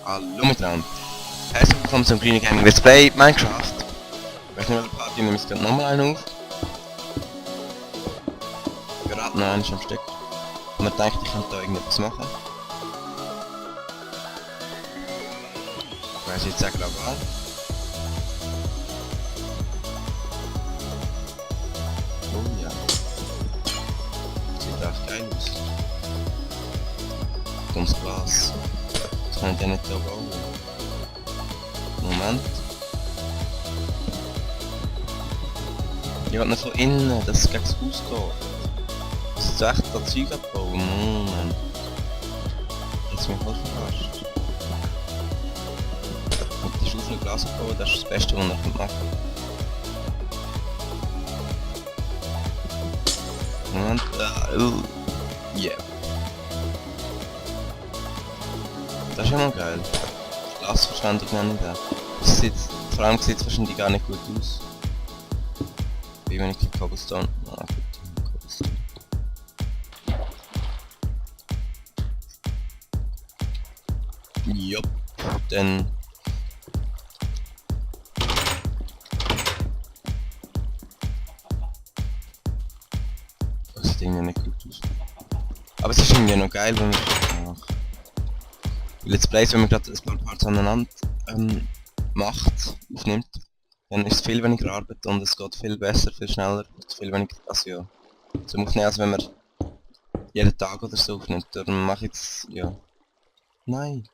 Hallo miteinander. Herzlich willkommen zum Green Gaming Let's Play Minecraft. Ich weiß nicht, welche Party, nehme ich gerade nochmal einen auf. Gerade noch einen am Stück. Und man denkt, ich könnte da irgendetwas machen. Ich weiß jetzt gerade was. Oh ja. Sieht echt geil aus. Dummes Glas. Das kann ich dann nicht da bauen. Moment. Ich will nicht von innen, dass es gegen das Haus geht. Das ist echt das Zeug abbauen. Moment. Jetzt bin ich voll verarscht. Mit der Schaufel Glas abbauen, das ist das Beste, was ich machen kann. Moment. Yeah. Das ist ja mal geil. Glasverschwendung nenne ich das. Das sieht, vor allem sieht es wahrscheinlich gar nicht gut aus. Wie wenn ich die Cobblestone. Ah, gut, Cobblestone. Jupp, dann. Das sieht irgendwie nicht gut aus. Aber es ist irgendwie noch geil, wenn man Let's Plays, wenn man gerade ein paar Parts aneinander aufnimmt, dann ist es viel weniger Arbeit und es geht viel besser, viel schneller, viel weniger, also ja, zum Aufnehmen, als wenn man jeden Tag oder so aufnimmt. Darum mache ich jetzt, ja, nein.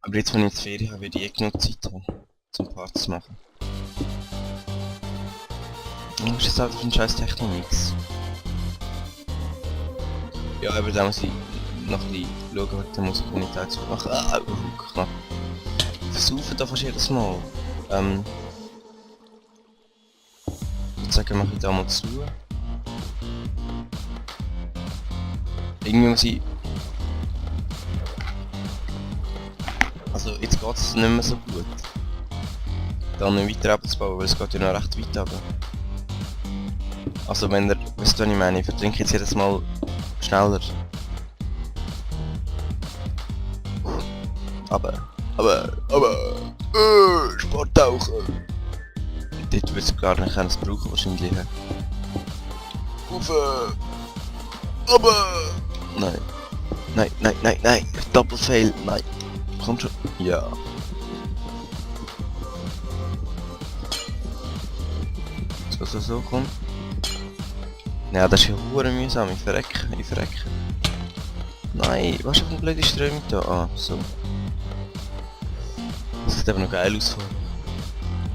Aber jetzt, wenn ich jetzt Ferien habe, werde ich genug Zeit haben, zum Parts zu machen. Und das ist jetzt halt ein scheiß Technomix. Ja, aber da muss ich noch ein bisschen schauen, was die Musik nicht dazu machen. Knapp. Versaufen da fast jedes Mal. Ich würde sagen, mache ich da mal zu. Irgendwie muss ich... Also jetzt geht es nicht mehr so gut. Da nicht weiter abzubauen, weil es geht ja noch recht weit runter. Also wenn ihr... Weißt du, was ich meine? Ich vertrinke jetzt jedes Mal schneller. Aber, Sporttauchen! Dort wird es gar nicht brauchen wahrscheinlich. Ufe! Aber! Nein! Doppelfail, nein! Kommt schon! Ja! So, komm! Ja, das ist ja hure mühsam, ich verrecke. Nein, was ist für eine blöde Strömung da? Ah, so. Das sieht aber noch geil aus.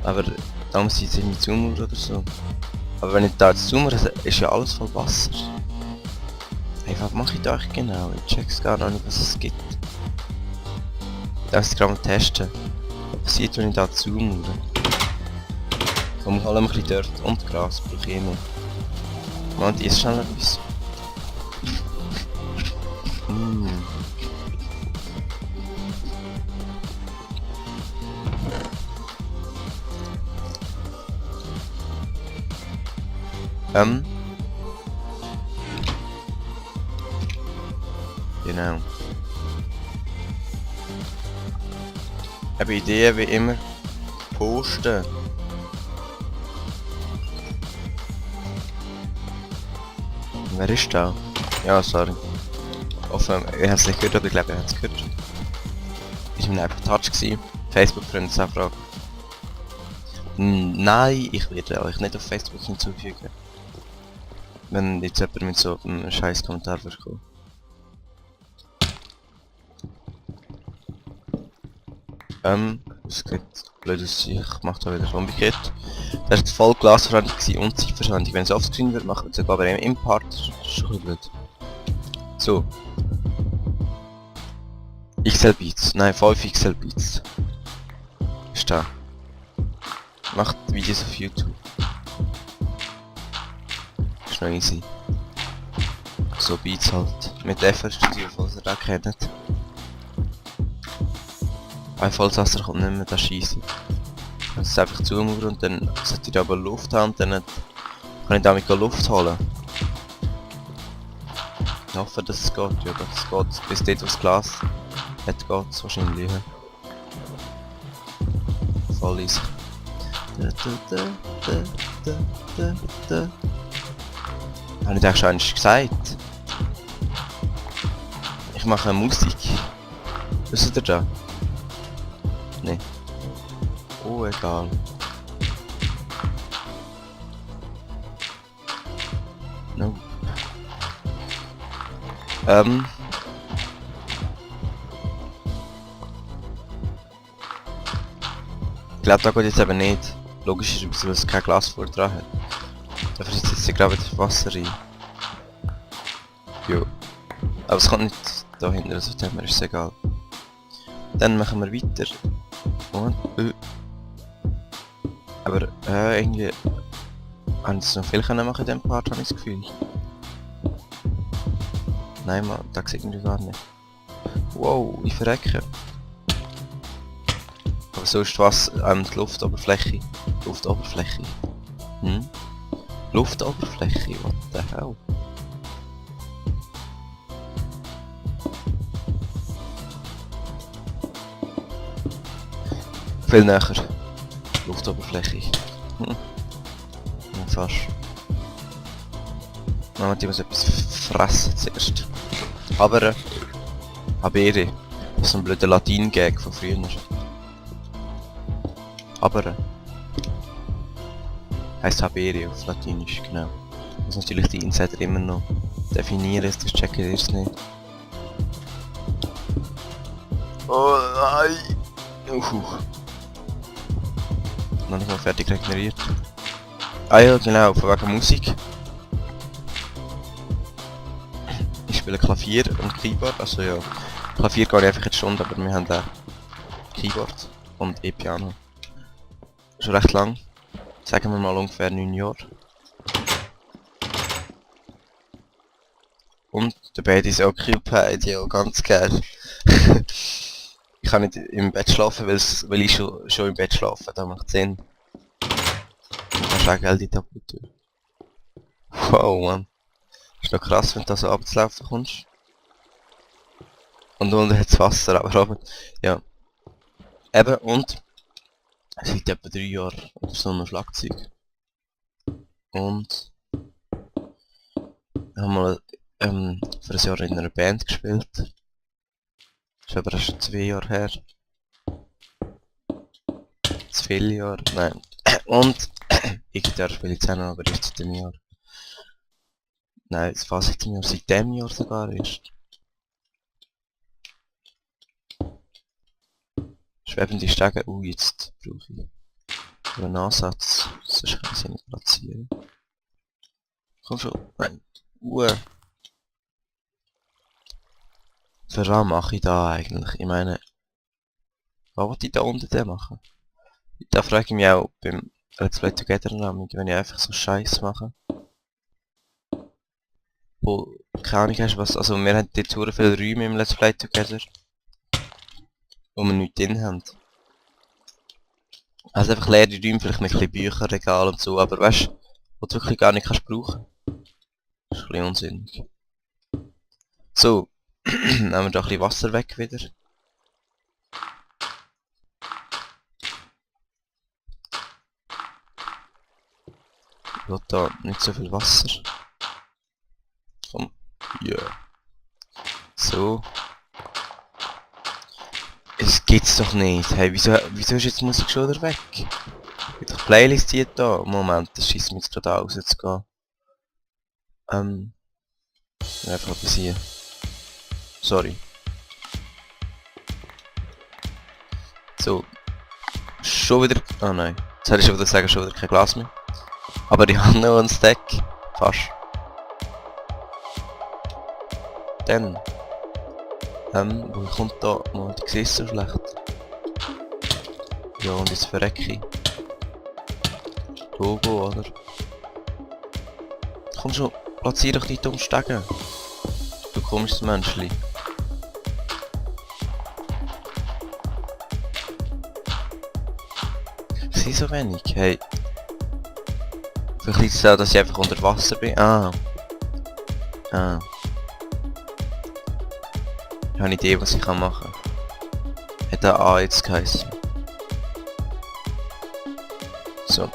Aber da muss ich jetzt irgendwie zoomen oder so. Aber wenn ich da jetzt zoome, ist ja alles voll Wasser. Hey, was mache ich da eigentlich genau? Ich check's gar nicht, was es gibt. Ich darf es gerade mal testen. Was passiert, wenn ich da zoome? Komm, ich hole ein bisschen Dirt und Gras, brauche ich immer. Mann, die ist schnell etwas. Genau. Eine Idee wie immer posten. Wer ist da? Ja, sorry. Offen, ihr habt es nicht gehört, oder ich glaube, ihr habt es gehört. Ist mir einfach Touch gewesen. Facebook-Freunde anfragen. Nein, ich werde euch nicht auf Facebook hinzufügen. Wenn jetzt jemand mit so einem scheiß Kommentar kommt. Es geht blöd aus, ich mach da wieder umgekehrt. Das war voll Glasverschwendung und Zeitverschwendung. Wenn es offscreen wird, machen wir es aber im Part. Das ist schon ein bisschen blöd. So. XL Beats. Nein, 5 XL Beats. Ist da. Macht Videos auf YouTube. Ist noch easy. So Beats halt. Mit FL Studio, falls ihr das kennt. Falls Wasser kommt nicht mehr, das ist easy. Das ist einfach zumauern und dann sollte ich aber Luft haben und dann kann ich damit Luft holen. Ich hoffe, dass es geht, ja, das geht bis dort aufs Glas. Jetzt geht's wahrscheinlich. Ja. Voll easy. Habe ich das schon einmal gesagt? Ich mache Musik. Wisst ihr das? Nee. Oh, egal. No. Ich glaube, da geht jetzt eben nicht. Logischerweise, weil es kein Glas vor dran hat. Da fließt jetzt gerade wieder Wasser rein. Jo. Aber es kommt nicht da hinten, also dem ist es egal. Dann machen wir weiter. Und, aber irgendwie haben sie noch viel können machen in diesem Part, habe ich das Gefühl. Nein, man, das sieht irgendwie gar nicht. Wow, ich verrecke. Aber so ist was die Luftoberfläche. Luftoberfläche. Hm? Luftoberfläche, what the hell? Viel näher. Luftoberfläche. Hm. Ja, fast. Moment, ich muss etwas fressen zuerst. Aber Habere. Das ist ein blöder Latin-Gag von früher. Aber heisst Habere auf Latinisch, genau. Muss natürlich die Insider immer noch definieren, das checken ihr es nicht. Oh nein! Noch nicht mal fertig regeneriert. Ah ja, genau, von wegen Musik. Ich spiele Klavier und Keyboard, also ja. Klavier gehe ich einfach eine Stunde, aber wir haben da Keyboard und E-Piano. Schon recht lang. Sagen wir mal ungefähr 9 Jahre. Und der Bett ist occupied, ja, ganz geil. Ich kann nicht im Bett schlafen, weil ich schon im Bett schlafe, da macht Sinn. Du kannst auch Geld in die Tabutur. Wow, Mann. Ist noch krass, wenn du da so abzulaufen kommst. Und unten hat es Wasser, aber oben, ja. Eben, und seit etwa 3 Jahren auf so einem Schlagzeug. Und wir haben mal für ein Jahr in einer Band gespielt. Das ist aber erst 2 Jahre her. Zu viele Jahre, nein. Und ich Gitarre spiele ich auch noch, aber erst seit dem Jahr. Nein, fast seit dem Jahr, seit dem Jahr sogar erst. Schwebende Stege, jetzt brauche ich einen Ansatz, sonst kann ich sie nicht platzieren. Komm schon, nein, Für was mache ich da eigentlich? Ich meine, was wollte ich da unten denn machen? Da frage ich mich auch beim Let's Play Together Namen, wenn ich einfach so Scheiß mache. Wo, keine Ahnung hast was, also wir haben jetzt sehr viele Räume im Let's Play Together, wo wir nichts drin haben. Also einfach leere Räume, vielleicht mit ein bisschen Bücherregal und so, aber weißt du, wo du wirklich gar nicht kannst brauchen. Das ist ein bisschen unsinnig. So, nehmen wir da ein bisschen Wasser weg wieder. Ich will da nicht so viel Wasser. Komm, ja. Yeah. So. Es gibt's doch nicht. Hey, wieso ist jetzt die Musik schon wieder weg? Ich hab doch Playlist hier da. Moment, das schießt mich jetzt gerade aus, jetzt gehen. Einfach etwas hier. Sorry. So. Schon wieder. Oh nein. Jetzt hätte ich schon wieder sagen, schon wieder kein Glas mehr. Aber ich habe noch einen Stack. Fast. Dann. Wo kommt da? Oh, die sieht so schlecht. Ja, und jetzt verrecke ich. Logo, oder? Komm schon, platziere doch die dummen Stege. Du komisches Menschli. Ich sehe so wenig, hey. Vielleicht liegt es auch, dass ich einfach unter Wasser bin. Ah. Ich habe eine Idee, was ich machen kann. Hat der A jetzt geheißen. So.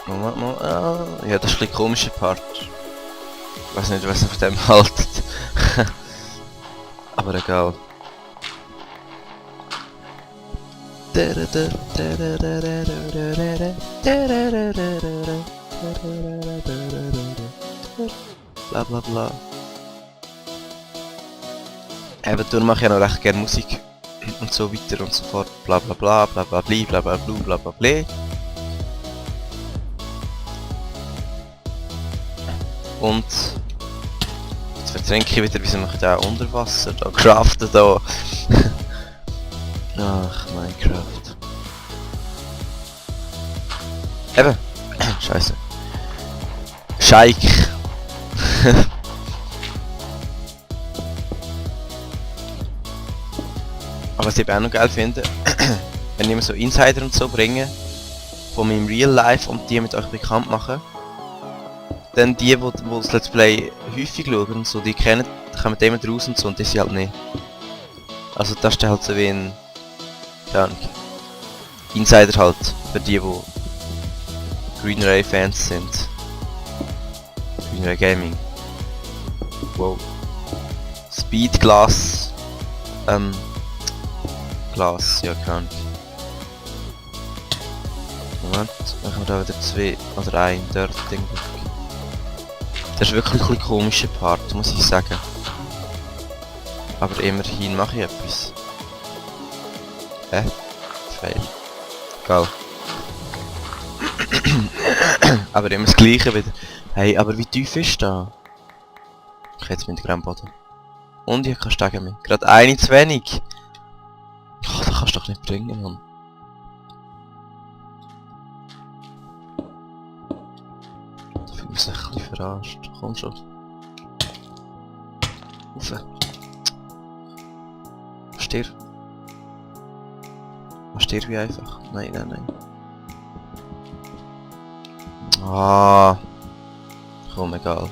Moment mal. Ja, das ist ein bisschen komischer Part. Ich weiß nicht, was ihr von dem haltet. Aber egal. Bla bla bla. Eben, darum mache ich ja noch recht gerne Musik. Und so weiter und so fort. Bla bla bla bla bla bla bla bla bla bla bla bla. Und jetzt vertrinke ich wieder, wieso mache ich da unter Wasser? Da craften da. Ach, Minecraft. Eben. Scheiße. Scheik. Aber was ich eben auch noch geil finde, wenn ich immer so Insider und so bringe, von meinem Real Life und die mit euch bekannt machen, dann die das Let's Play häufig schauen und so, die kennen, kommen immer raus und so und die sind halt nicht. Also das ist halt so wie ein, keine Ahnung, Insider halt, für die Green Ray Fans sind. Green Ray Gaming. Wow. Speed Glass. Glas, ja, keine Ahnung. Moment, machen wir da wieder zwei oder ein Dirt-Ding. Das ist wirklich ein komischer Part, muss ich sagen. Aber immerhin mache ich etwas. Fail. Egal. Aber immer das Gleiche wieder. Hey, aber wie tief ist da? Ich jetzt mit dem Boden. Und ich kann steigen mit. Gerade eine zu wenig. Oh, das kannst du doch nicht bringen, Mann. Da fühlt man sich ein bisschen verarscht. Komm schon. Rauf. Stirb. Stirb wie einfach. Nein, nein, nein. Ah. Komm, egal.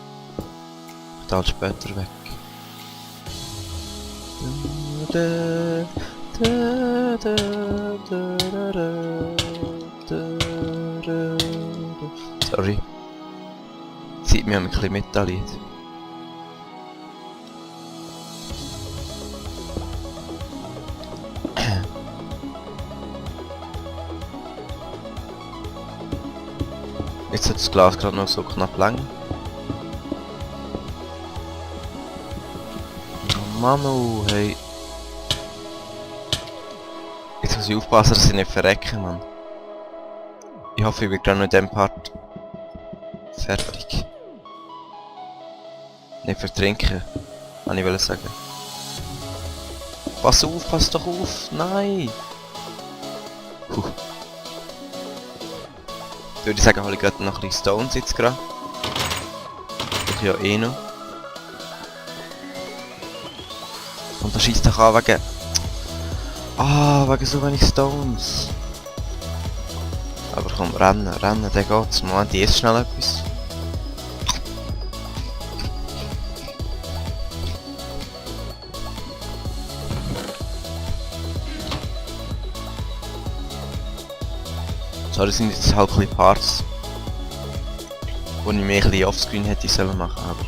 Ich teile später weg. Sorry. Zieht mir ein bisschen mit, das Lied. Jetzt hat das Glas gerade noch so knapp lang. Oh Manu, hey. Jetzt muss ich aufpassen, dass ich nicht verrecke, Mann. Ich hoffe, ich bin gerade noch in diesem Part fertig. Nicht vertrinken, kann ich sagen. Pass auf, pass doch auf! Nein! Puh. Würde ich sagen, hole ich gerade noch ein bisschen Stones jetzt gerade. Ich ja eh noch. Und da schießt doch an wegen... Ah, wegen so wenig Stones. Aber komm, rennen, rennen, der geht's. Moment, ich esse schnell etwas. So, das sind jetzt halt ein bisschen Parts, wo ich mehr ein bisschen offscreen hätte sollen machen, aber...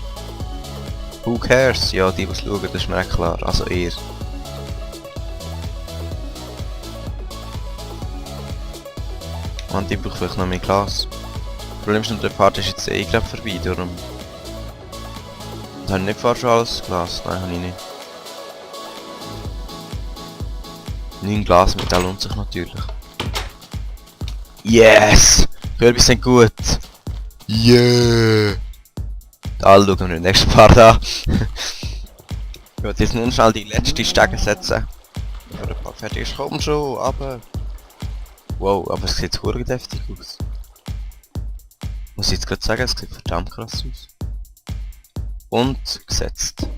Who cares? Ja, die schauen, das ist mir auch klar. Also ihr. Und ich brauche vielleicht noch mehr Glas. Das Problem ist nur, der Part ist jetzt eh gerade vorbei, darum... Habe ich nicht vorher schon alles Glas? Nein, habe ich nicht. 9 Glas mit, lohnt sich natürlich. Yes! Kürbis sind gut! Yeah! Da schauen wir den nächsten Part an. Ich will jetzt nur schnell die letzte Stege setzen. Bevor der Part fertig ist, komm schon, aber... Wow, aber es sieht verdammt deftig aus. Muss ich jetzt gerade sagen, es sieht verdammt krass aus. Und gesetzt.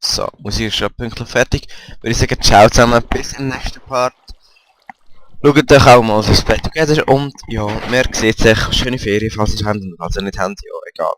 So, Musik ist schon pünktlich fertig. Würde ich sagen, ciao zusammen, bis im nächsten Part. Schaut euch auch mal aufs Bett und ja, wir sehen sich. Schöne Ferien, falls ihr es habt und falls ihr nicht habt, ja, egal.